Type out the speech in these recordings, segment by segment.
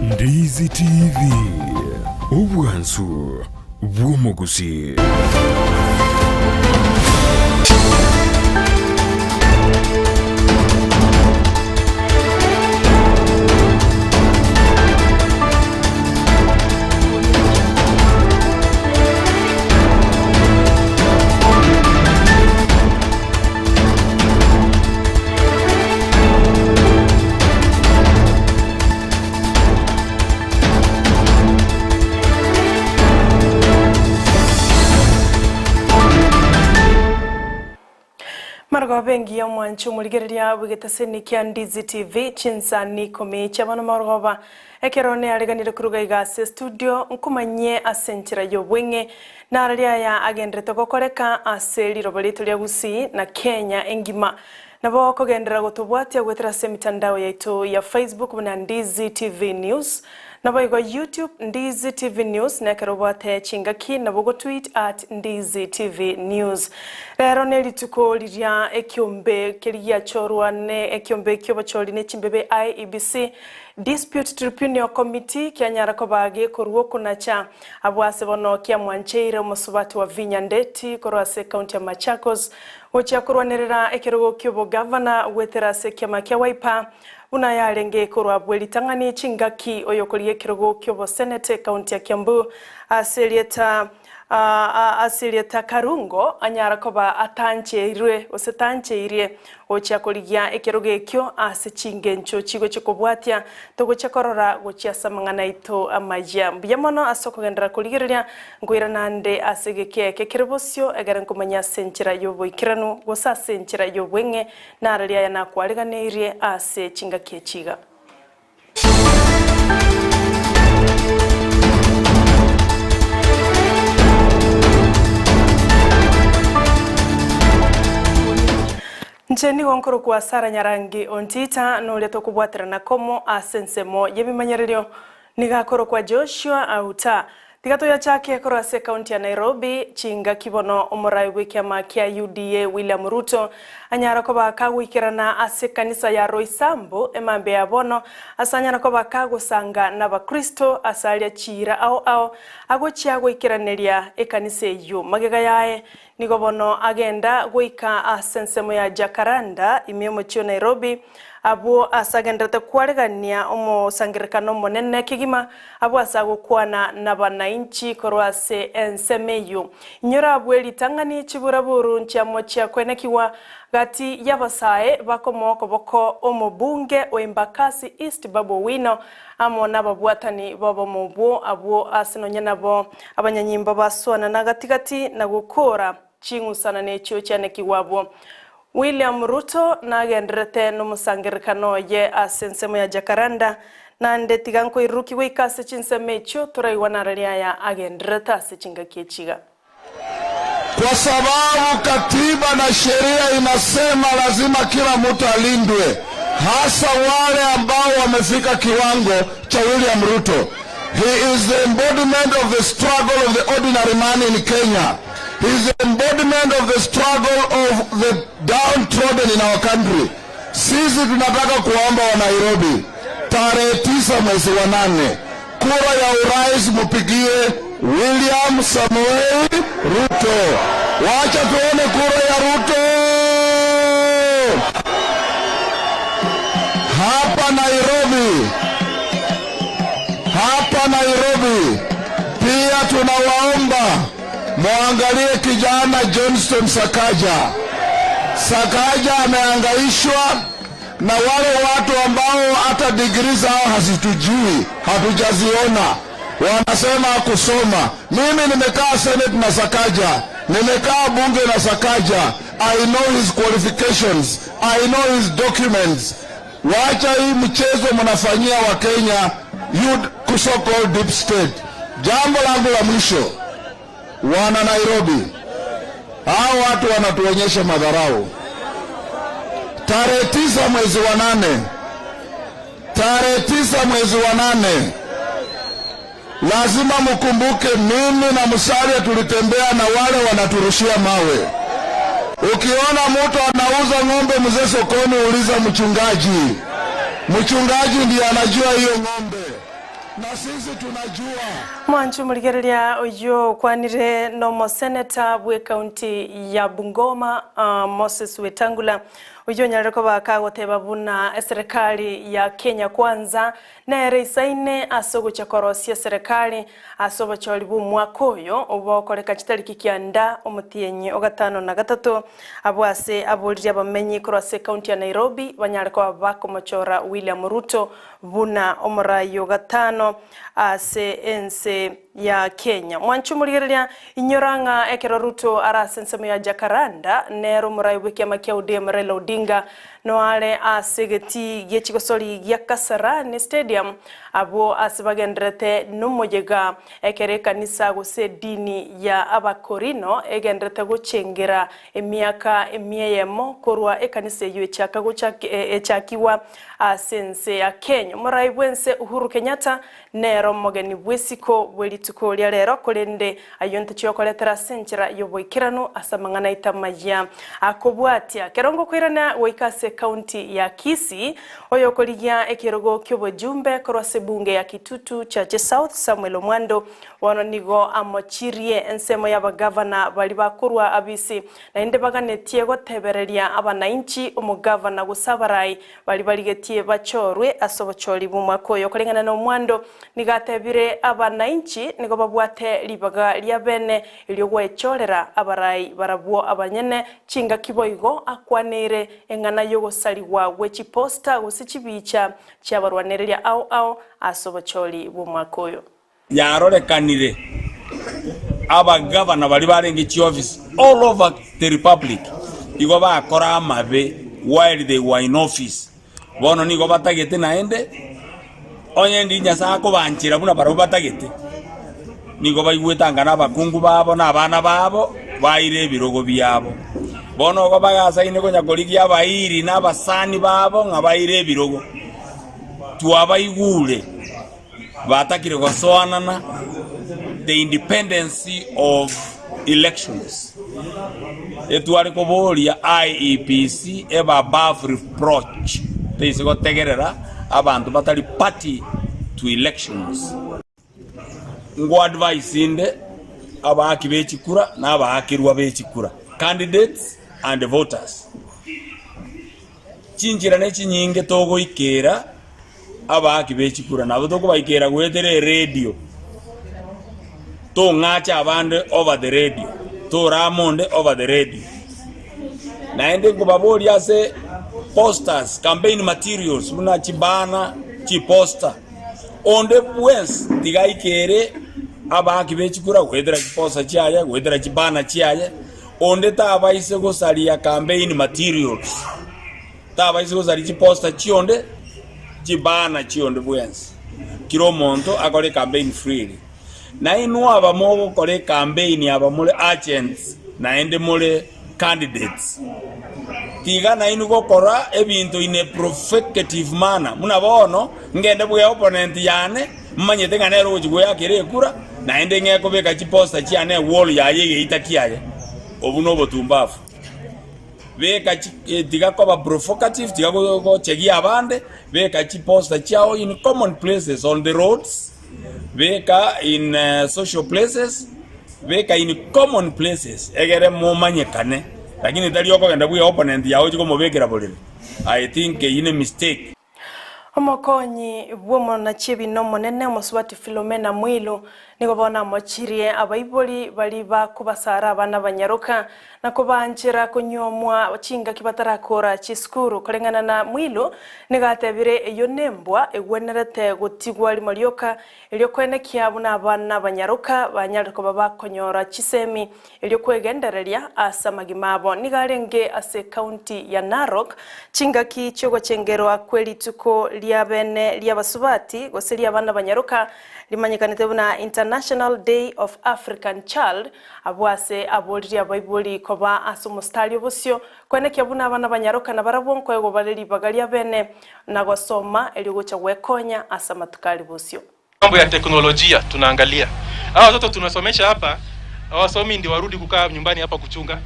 Ndizi TV, obwansu bw'omogusii. Marogoba engiya omwanchi omorigereria bw'egetaseni kia Ndizi TV chinsani ikomi chiabana marogoba ekero neareganire koruga iga ase estudio nkomanyie ase enchera y'obweng'e Narari aya agenderete gokoreka ase riroba riaito ria Gusii na Kenya engima. Nabo okogenderera gotobwatia goetera ase emitandao yaito ya Facebook buna Ndizi TV News, naboigo YouTube Ndizi TV News na ekero obwate chingaki nabo ogotweet at Ndizi TV News. Rero nerituko riria ekiombe keria giachorwa ne ekiombe kiobochori ne chimbebe IEBC Dispute Tribunal Committee kianyara koba gekorua okonacha Abwo ase bono kiamwancheire omosubati wa Vinya Ndeti korwa ase ekaunti ya Machakos gochia korwanerera ekerogo ki'obogavana goetera ase ekiama kia Wiper buna yarenge korwa bwe ritang'ani chingaki oyokoria ekerogo ki'obosenete ekaunti ya Kiambu ase erieta ase erieta Karungo anyara koba atancheirwe gose tancheirie Gochia korigia ekerogo ekio ase chingencho chigochia kobwatia, togochia korora gochia ase amang'ana aito amayia. Mbuya mono ase okogenderera korigereria, nkoirana ande ase egeka eke kere bosio, egere nkomanye ase enchera y'oboikeranu, gose ase enchera y'obweng'e, nararia aya nakwareganeirie ase chingaki echi iga. Inche nigo nkorokwa Sara Nyarangi Ontita, noria tokobwaterana komo ase ensemo y'ebimanyererio. Nigo akorokwa Joshua Auta. Tiga toyachake korwa ase ekaunti ya Nairobi, chingaki bono omorai bw'ekiama kia UDA William Ruto anyara koba kagoikerana ase ekanisa ya Roysambu emambia ya bono ase anyara koba kagosanga nabakristo ase aria chiira ao ao agochia goikeraneria ekanisa eyio. Magega yaye nigo bono agenda goika ase ensemo ya Jacaranda ime y'omochie o Nairobi abwo ase agenderete kwaregania omosangererekano omonene kegima Abwo ase agokwana nabanainchi korwa ase ensemo eyio. Inyora abwo ritang'ani chiburaburu nchiamochia kwenekigwa gati y'abasae bakomoa okoboko omobunge o Embakasi East Babu Owino amo nababwatani b'obomo obwo abwo ase nonya nabo abanyanyimbo basoanana gati gati na gokora ching'usana nechio chianekigwa abwo. William Ruto nagendererete nomosangererekano oye ase ensemo ya Jacaranda, naende tiga nkoiruruki goika ase chinsemo echio toraigwane arari aya agendererete ase chingaki echi iga. Kwa sababu katiba na sheria inasema lazima kila mtu alindwe, hasa wale ambao wamefika kiwango cha William Ruto. He is the embodiment of the struggle of the ordinary man in Kenya. He is the embodiment of the struggle of the downtrodden in our country. Sisi tunataka kuomba wa Nairobi, tarehe tisa mwezi wa nane, kura ya urais mupigie William Samoei Ruto. Wacha tuone kura ya Ruto hapa Nairobi. Hapa Nairobi pia tunawaomba mwangalie kijana Johnston Sakaja. Sakaja amehangaishwa na wale watu ambao hata digrii zao hazitujui, hatujaziona, wanasema kusoma. Mimi nimekaa Senate na Sakaja, nimekaa bunge na Sakaja. I know his qualifications, I know his documents. Wacha hii mchezo mnafanyia Wakenya, you so called deep state. Jambo langu la mwisho, wana Nairobi, hao watu wanatuonyesha madharau. Tarehe tisa mwezi wa nane, tarehe tisa mwezi wa nane, lazima mkumbuke mimi na Musalia tulitembea na wale wanaturushia mawe. Ukiona mtu anauza ng'ombe mzee sokoni, uliza mchungaji. Mchungaji ndiye anajua hiyo ng'ombe. Na sisi tunajua. Mwanche omorigereria oyio okwanire nomoseneta bw'ekaunti ya Bungoma Moses Wetangula oyio onyarire koba kagoteba buna eserekari ya Kenya Kwanza nere isaine ase ogochia korosia eserekari ase obochori bw'omwaka oyo obokoreka chitariki kianda omotienyi o gatano na gatato abwo ase aboririe abamenyi korwa ase ekaunti ya Nairobi banyare koba bakomochora William Ruto buna omorai o gatano ase ense ya Kenya. Mwanche omorigereria, inyora ng'a ekero Ruto are ase ensemo ya Jacaranda, nere omorai bw'ekiama kia ODM Raila Odinga noare ase egetii gie chigosori gia Kasarani Stadium, abwo ase bagendererete nomoyega ekero ekanisa gose edini ya Abakorino egendererete gochengera emiaka emia eyemo korwa ekanisa eyio echaka echakigwa Ase ense ya Kenya, omorai bw'ense Uhuru Kenyatta nere omogeni bw'isiko bwe rituko ria rero, korende ayio ntochia gokoretera ase enchera y'oboikeranu ase amang'ana aito amayia akobwatia. Kero ngokoirana goika ase ekaunti ya Kisii, oyokorigia ekerogo ki'obojumbe korwa ase ebunge ya Kitutu Chache South Samuel Omwando bono nigo amochirie ensemo y'abagavana baria bakorwa abisi Naende baganetie gotebereria abanainchi, omogavana gose abarai baria barigetie bachorwe ase obochori bw'omwaka oyo. Koreng'ana nomwando, nigo atebire abanainchi nigo babwate ribaga ria bene erio gwechorera abarai barabwo abanyene chingaki boigo akwaneire eng'ana y'ogosarigwa gwe chiposta gose chibicha chiabarwanereria ao ao ase obochori bw'omwaka oyo. Yarorekanire abagavana baria barenge chiofisi all over the republic igo bakora amabe while they were in office. Bono nigo batagete naende onye ndi Nyasae akobanchera buna barabwo batagete, nigo baigwete anga nabakungu babo na abana babo baire ebirogo biabo. Bono igo bagasaine konya korigia abairi na abasani babo ng'a baire ebirogo. Twabaigure. Batakire gosoanana the independence of elections. Etware koboria IEBC ebe above reproach teise gotegerera abanto batari party to elections. Ngo advise inde abaaki be chikura na abaakirwa be chikura, candidates and voters. Chinchera ne chinyinge togoikera abaaki be chikura, nabo tokobaikera goetera eredio, tong'ache abande over the radio, torame onde over the radio. Naende nkobaboria ase posters, campaign materials buna chibanner, chiposter, onde bwensi tiga aikere abaaki be chikura goetera chiposter chiaye, goetera chibanner chiaye, onde tabaise gosaria campaign materials. Tabaisa gosaria chiposta chionde, chibana chionde bwensi. Kera omonto akore ecampaign freely. Na inwe aba mogokora ecampaign aba more agents naende more candidates, tiga nainwe gokora ebinto in a provocative manner. Buna bono ngende bwe opponent yane, mmanyete ng'a nere ogochia goeakera ekura, naende ng'e kobeka chiposta chiane ewall yaye egeita kiaye. Obwo nobotumbafu. Beka tiga koba provocative, tiga gochegia abande, beka chiposter chiao in common places, on the roads, beka in social places, beka in common places egere momanyekane, lakini tari okogenda bwe opponent yao ochie komobekera borere. I think eyio ne mistake. Omokonyi bw'omonachiebi nomonene omosubati Philomena Mwilu nigo bono amochirie abaibori baria bakobasara abana banyaroka na kobaanchera konyuomwa chingaki batarakora chisukuru. Koreng'ana na Mwilu nigo atebire eyio nembwa egwenerete gotigwa rimo rioka erio koenekia buna abana banyaroka banyare koba bakonyora chisemi Erio kwegendereria ase amagima abo nigo arenge ase ekaunti ya Narok, chingaki chi'ogochengerwa kwe rituko ria bene ri'abasubati gose ri'abana banyaroka rimanyekanete buna International Day of African Child, abwo ase aboririe abaibori koba ase omostari obosio koenekia buna abana banyaroka nabarabwo nkoegwa bare ribaga ria bene na gosoma erio gocha gwekonya ase amatuko aria bosio. Mambo ya teknolojia tunaangalia. Hawa watoto tunasomesha hapa hawasomi ndio warudi kukaa nyumbani hapa kuchunga.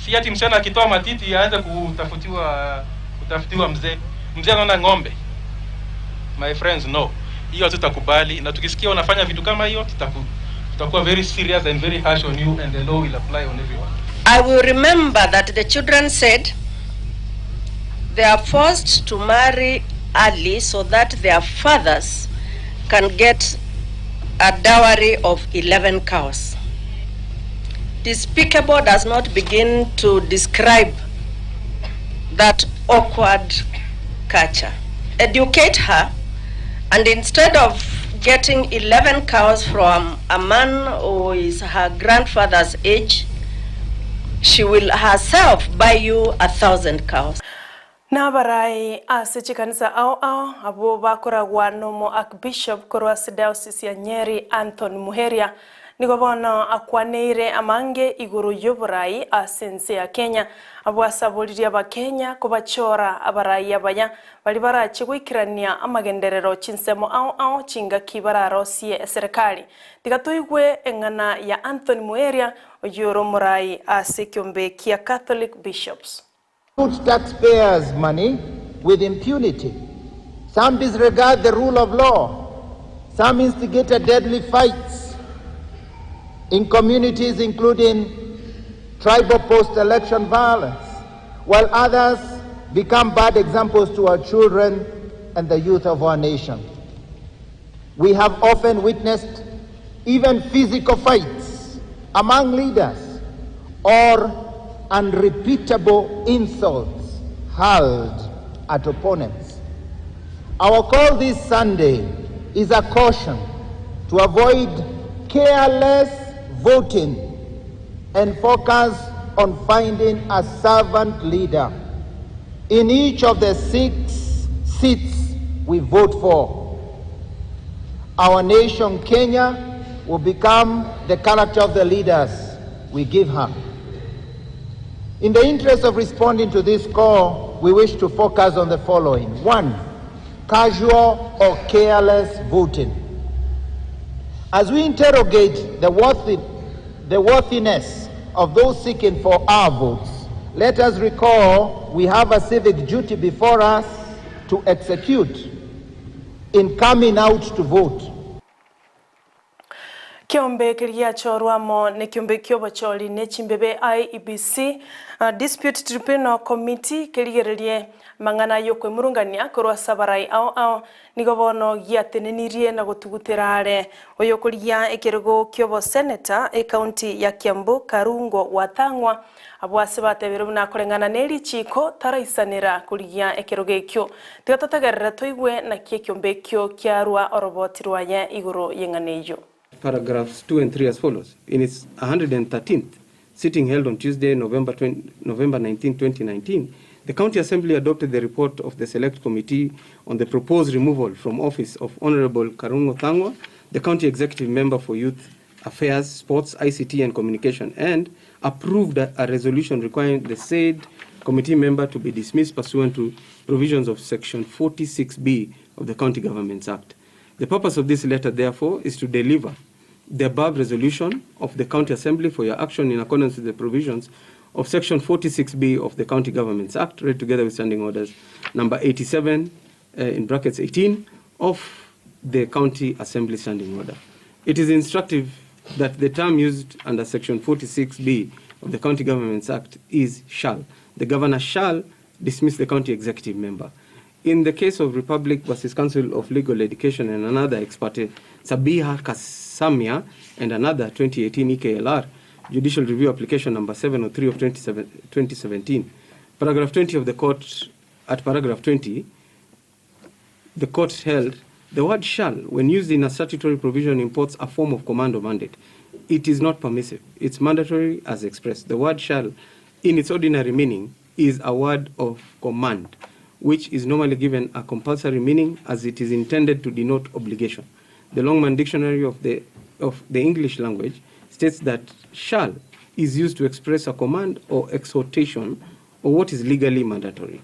Si ati msichana akitoa matiti aanze kutafutiwa kutafutiwa mzee. Mzee anaona ng'ombe. My friends no. Hiyo hatutakubali, na tukisikia unafanya vitu kama hiyo tutakuwa very serious and very harsh on you and the law will apply on everyone. I will remember that the children said they are forced to marry early so that their fathers can get a dowry of 11 cows. Despicable does not begin to describe that awkward culture. Educate her, and instead of getting 11 cows from a man who is her grandfather's age, she will herself buy you 1,000 cows. Nabarai ase chikanisa ao ao abwo bakoragwa nomo Archbishop korwa ase Diocese ya Nyeri Anthony Muheria nigo bono akwaneire amange igoro y'oborai ase ense ya Kenya abwo asaboririe abakenya kobachora abarai abaya bari barache goikerania amagenderero chinsemo ao ao chingaki bararosie eserekari. Tiga toigwe eng'ana ya Anthony Muheria oyio ore omorai ase ekiombe kia Catholic Bishops. Loot taxpayers' money with impunity. Some disregard the rule of law. Some instigated deadly fights in communities, including tribal post-election violence, while others become bad examples to our children and the youth of our nation. We have often witnessed even physical fights among leaders or unrepeatable insults hurled at opponents. Our call this Sunday is a caution to avoid careless voting and focus on finding a servant leader in each of the 6 seats we vote for. Our nation, Kenya, will become the character of the leaders we give her. In the interest of responding to this call, we wish to focus on the following. 1, casual or careless voting. As we interrogate the worthiness of those seeking for our votes, let us recall we have a civic duty before us to execute in coming out to vote. Kiombe keria giachorwamo ne kiombe kiobochori ne chimbebe IEBC Dispute Tribunal Committee kerigererie mang'ana yokwemurungania korwa ase abarai ao ao nigo bono giatenenirie na gotugutera are oyokorigia ekerogo kioboseneta ecounty ya Kiambu Karungo Wathang'wa abwo ase batebire buna akoreng'ana na erichiko taraisanera korigia ekerogo ekio. Tiga totegerere toigwe naki ekiombe ekio kiarwa oroboti rwaye igoro y'eng'ana eyio. Paragraphs 2 and 3 as follows. In its 113th sitting held on Tuesday, November 19, 2019, the County Assembly adopted the report of the Select Committee on the proposed removal from office of Honorable Karungo Thang'wa, the County Executive Member for Youth Affairs, Sports, ICT and Communication, and approved a resolution requiring the said committee member to be dismissed pursuant to provisions of Section 46B of the County Governments Act. The purpose of this letter, therefore, is to deliver the above resolution of the County Assembly for your action in accordance with the provisions of Section 46B of the County Governments Act, read together with Standing Orders number 87, in brackets 18, of the County Assembly Standing Order. It is instructive that the term used under Section 46B of the County Governments Act is shall. The governor shall dismiss the county executive member. In the case of Republic versus Council of Legal Education and another expert, Sabiha Kasamia, and another 2018 EKLR, Judicial Review Application number 703 of 2017, paragraph 20 of the court, at paragraph 20, the court held the word shall, when used in a statutory provision, imports a form of command or mandate. It is not permissive. It's mandatory as expressed. The word shall, in its ordinary meaning, is a word of command, which is normally given a compulsory meaning as it is intended to denote obligation. The Longman Dictionary of the English language states that shall is used to express a command or exhortation or what is legally mandatory.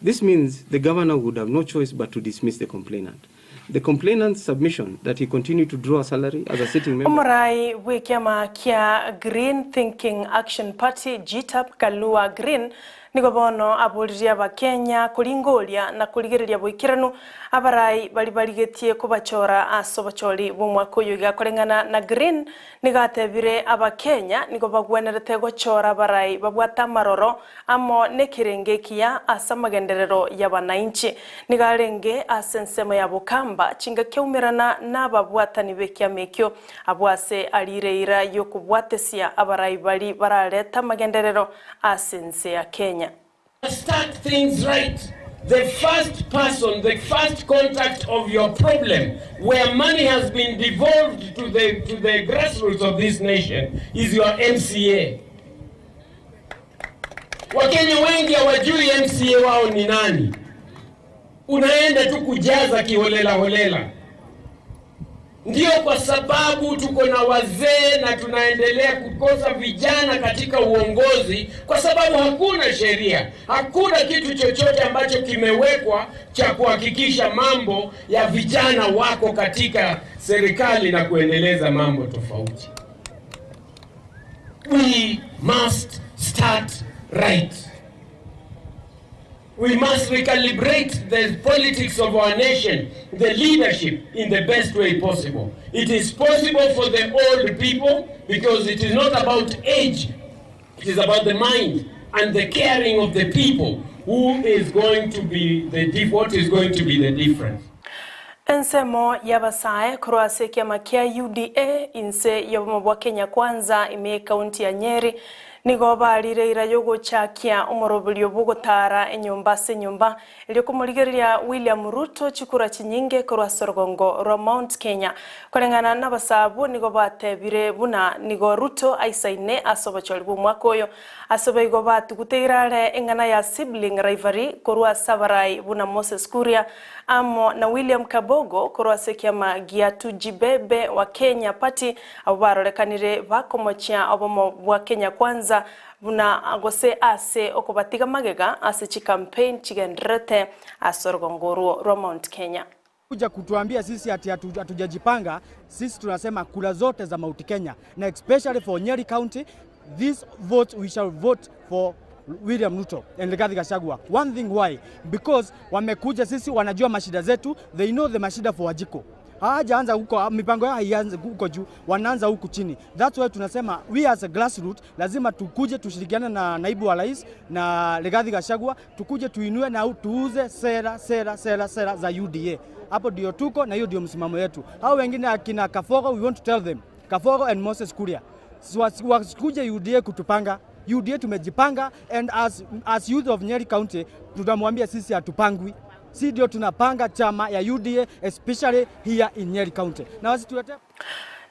This means the governor would have no choice but to dismiss the complainant. The complainant's submission that he continued to draw a salary as a sitting member. Omorai bw'ekiama kia Green Thinking Action Party GTAP Kalua Green Nigo bono aboririe Abakenya koringoria na korigereria boikeranu abarai baria barigetie kobachora ase obochori bw'omwaka oyo iga koreng'ana na Green nigo atebire Abakenya nigo bagwenerete gochora abarai babwate amaroro amo nekerenge ekiya ase amagenderero y'abanainchi. Nigo arenge ase ensemo ya Bokamba chingaki aumerana nababwatani b'ekiama ekio abwo ase arire eira y'okobwatesia abarai baria bararete amagenderero ase ense ya Kenya. Start things right, the first person, the first contact of your problem where money has been devolved to the, to the grassroots of this nation is your MCA. Wakenya wengi hawajui MCA wao ni nani. Unaenda tu kujaza kiholela holela. Ndio kwa sababu tuko na wazee na tunaendelea kukosa vijana katika uongozi, kwa sababu hakuna sheria, hakuna kitu chochote ambacho kimewekwa cha kuhakikisha mambo ya vijana wako katika serikali na kuendeleza mambo tofauti. We must start right. We must recalibrate the politics of our nation, the leadership, in the best way possible. It is possible for the old people because it is not about age, it is about the mind and the caring of the people who is going to be the what is going to be the difference. Ensemo y'abasae korwa ase ekiama kia UDA inse y'obomo bwa Kenya Kwanza ime ekaunti ya Nyeri nigo barire eira y'ogochakia omoroberio bw'ogotara enyomba ase enyomba erio komorigereria William Ruto chikura chinyinge korwa ase orogongo rwa Mount Kenya. Koreng'ana n'abasae abwo nigo batebire buna nigo Ruto aisaine ase obochori bw'omwaka oyo Ase boigo batuguteire are eng'ana ya sibling rivalry korwa ase abarai buna Moses Kuria amo na William Kabogo korwa ase ekiama gia Tujibebe wa Kenya Party abwo barorekanire bakomochia obomo bwa Kenya Kwanza buna gose ase okobatiga magega ase chicampaign chigendererete ase orogongo orwo rwa Mount Kenya. Kuja kutuambia sisi ati hatujajipanga, sisi tunasema kura zote za Mount Kenya na especially for Nyeri County, this vote we shall vote for William Ruto and Rigathi Gachagua. One thing why? Because wamekuja sisi wanajua mashida zetu, they know the mashida for Wajiko. Hawajaanza huko, mipango yao haianzi huko juu, wanaanza huku chini. That's why tunasema we as a grassroots lazima tukuje tushirikiane na naibu wa rais na Rigathi Gachagua, tukuje tuinue na tuuze sera sera sera sera za UDA. Hapo ndio tuko na hiyo ndio msimamo yetu. Hao wengine akina Kafogo, we want to tell them, Kafogo and Moses Kuria wasikuje UDA kutupanga. UDA tumejipanga and as, as youth of Nyeri County tutamwambia sisi hatupangwi. Si ndio tunapanga chama ya UDA especially here in Nyeri County. Na wasitulete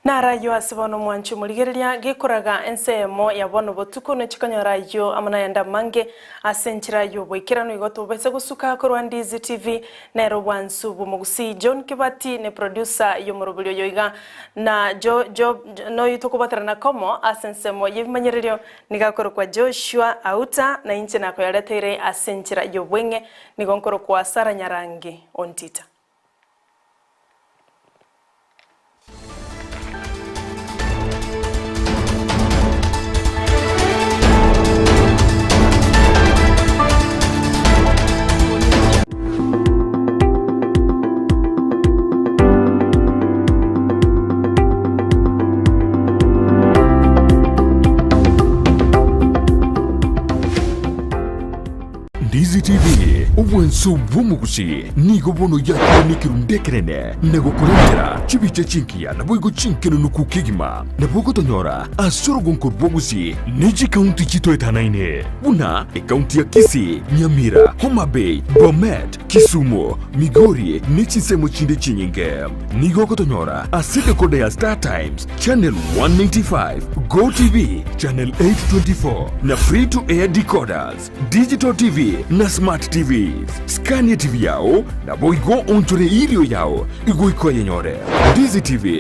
Naro ayio ase bono omwanchi omorigereria gekoraga ense eyemo ya bono botuko nechikonyora ayio amo nayande amange ase enchera y'oboikeranu igo tobaisa gosuka korwa Ndizi TV nere obwansu bw'omogusii John Kibati ne producer y'omorobori oyo iga na jo jo noyo tokobwaterana komo ase ensemo y'ebimanyererio nigo akorokwa Joshua Auta na inche nakoyareteire ase enchera y'obweng'e nigo nkorokwa Sarah Nyarangi Ontita. Ndizi TV, obwanso bw'omogusi nigo bono yakire nekerundu ekenene na gokorentera chibicha chinkiya naboigo chinkenunuku kegima. Nabo ogotonyora ase orogonko rw'obogusi ne chikaunti chitoetanaine buna ekaunti ya Kisii, Nyamira, Homa Bay, Bomet, Kisumu, Migori ne chinsemo chinde chinyinge. Nigo ogotonyora ase decoder ya Star Times, Channel 195, Go TV, Channel 824 na Free to Air decoders, Digital TV na Smart TVs. Scan ye TV yao naboigo onchore irio yao igoika oyenyore. Ndizi TV.